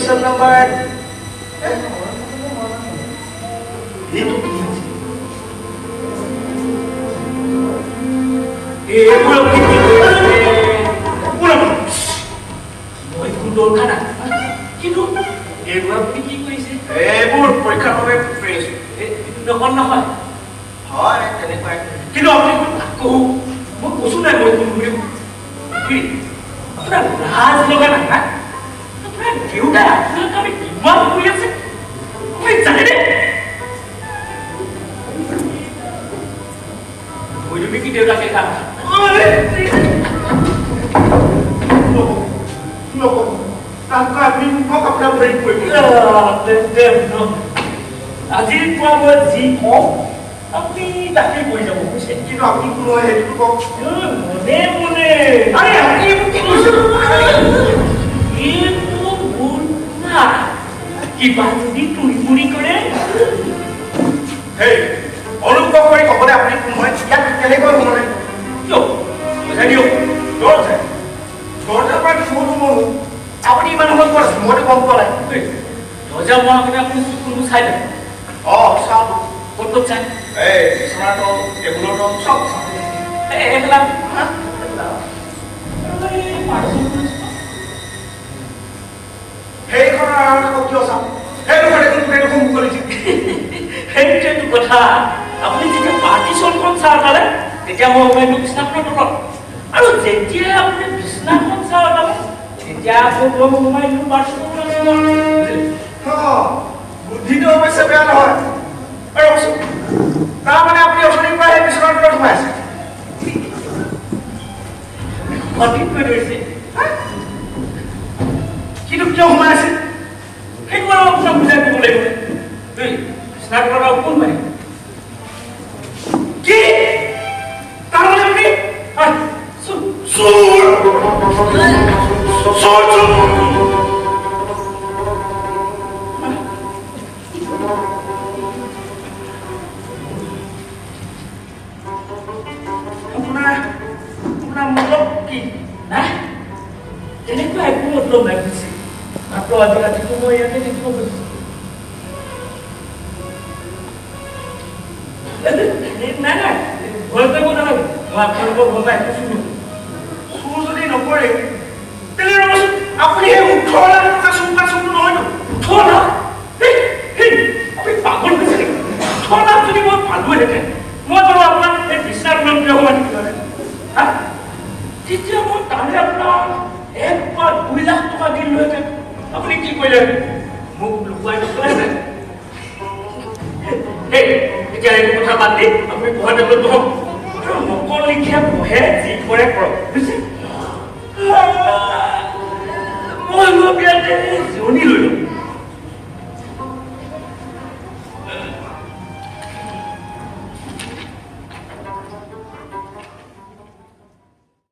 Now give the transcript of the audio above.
Question number এইটো কি হৈছে? এইবোৰ আপুনি কি কৰিছে? শুনক, মই কোনো দৰকাৰ নাই, কিন্তু এইবোৰ আপুনি কি কৰিছে? এইবোৰ পৰীক্ষাৰ বাবে প্ৰিপেৰেশ্যন। নকল নহয়? হয়, তেনেকুৱাই। কিন্তু আপুনি আকৌ মই কৈছো নাই মই কোন বুলি? আপোনাৰ লাজ লগা নাই হা? আপোনাৰ দেউতাই আপোনাৰ কাৰণে কিমান কৰি আছে আপুনি জানেনে? কৈ দিবি কি দেউতাকে কাম নকওঁ, তাতকৈ আপুনি মোক আপোনাৰ ভৰিত পৰিব। আজিৰ পৰা মই যি কওঁ আপুনি তাকে কৰি যাব, বুজিছে? কিন্তু আপুনি কোন হয় সেইটোতো কওক। মনে মনে। আৰে, আপুনি এইবোৰ কি কৰিছে? এইবোৰ মোৰ না কিবা যদি তুৰি মুৰি কৰে। হেই, অনুগ্ৰহ কৰি ক'বনে আপুনি কোন হয়? ইয়াত কেনেকৈ সোমালে? কিয়? বুজাই দিয়ক। দৰ্জা, দৰ্জাৰ পৰা কি মনো মনো আপুনি ইমান সময় ক'ত আছে? মইতো গম পোৱা নাই। দৰ্জা মৰাৰ আগতে আপুনি চকুবোৰ চাই থাকে? অঁ, চাওঁ। ক'ত ক'ত চাই? এই বিচনাৰ তল, টেবুলৰ তল, চব চাওঁ। এইবিলাক। হা? সেইখনৰ আঁৰত আকৌ কিয় চাওঁ? সেইডোখৰ দেখোন গোটেই দেখোন মুকলিছে। সেইটোৱেতো কথা। আপুনি যেতিয়া পাৰ্টিশ্যনখন চাই পালে, তেতিয়া মই সোমাই বিছনাখনৰ তলত, আৰু যেতিয়া আপুনি বিছনাখন চাই পালে, তেতিয়া আকৌ মই সোমাই দিলোঁ পাৰ্টিশ্যনখনৰ। অঁ, বুদ্ধিটো অৱশ্যে বেয়া নহয়। ৰ'বচোন, তাৰমানে আপুনি অথনিৰ পৰা সেই বিচনাৰ তলত সোমাই আছে? সঠিককৈ ধৰিছে। কিন্তু কিয় সোমাই আছে? সেইটো আৰু আপোনাক বুজাই ক'ব লাগিব। এই বিছনাৰ তলত আৰু কোন সোমাই? কি? তাৰমানে আপুনি হয়, চুপ। চোৰ, চোৰ, চোৰ! আপোনাৰ মতলব কি? নাই, তেনেকুৱা একো মতলব নাই, বুজিছে? মাত্ৰ আজি ৰাতিটো মই ইয়াতে থাকিব খুজিছো। নাই নাই, ভয় কৰিব নালাগে। মই আপোনালোকৰ ঘৰৰ পৰা একো চুৰ নকৰোঁ। চোৰ যদি নকৰে তেনে ৰ'বচোন, আপুনি সেই 18 লাখ টকা চুৰ কৰা চোৰটো নহয়তো? 18 লাখ? হেই, হেই, আপুনি পাগল হৈছে নেকি? 18 লাখ যদি মই পালোহেঁতেন, মই বাৰু আপোনাক এই বিছনাৰ তলত কিয় সোমাই থাকিলোহেঁতেন, হা? তেতিয়া মই তাৰে আপোনাক 1 বা 2 লাখ টকা দিলোহেঁতেন। আপুনি কি কৰিলেহেঁতেন? মোক লুকুৱাই নথলেহেঁতেন? হেই, এতিয়া এইটো কথা বাদ দি আপুনি পঢ়া টেবুলত বহক আৰু নকল লিখীয়া পঢ়ে, যি কৰে কৰক, বুজিছে? মই অলপ ইয়াতে জিৰণি লৈ লওঁ।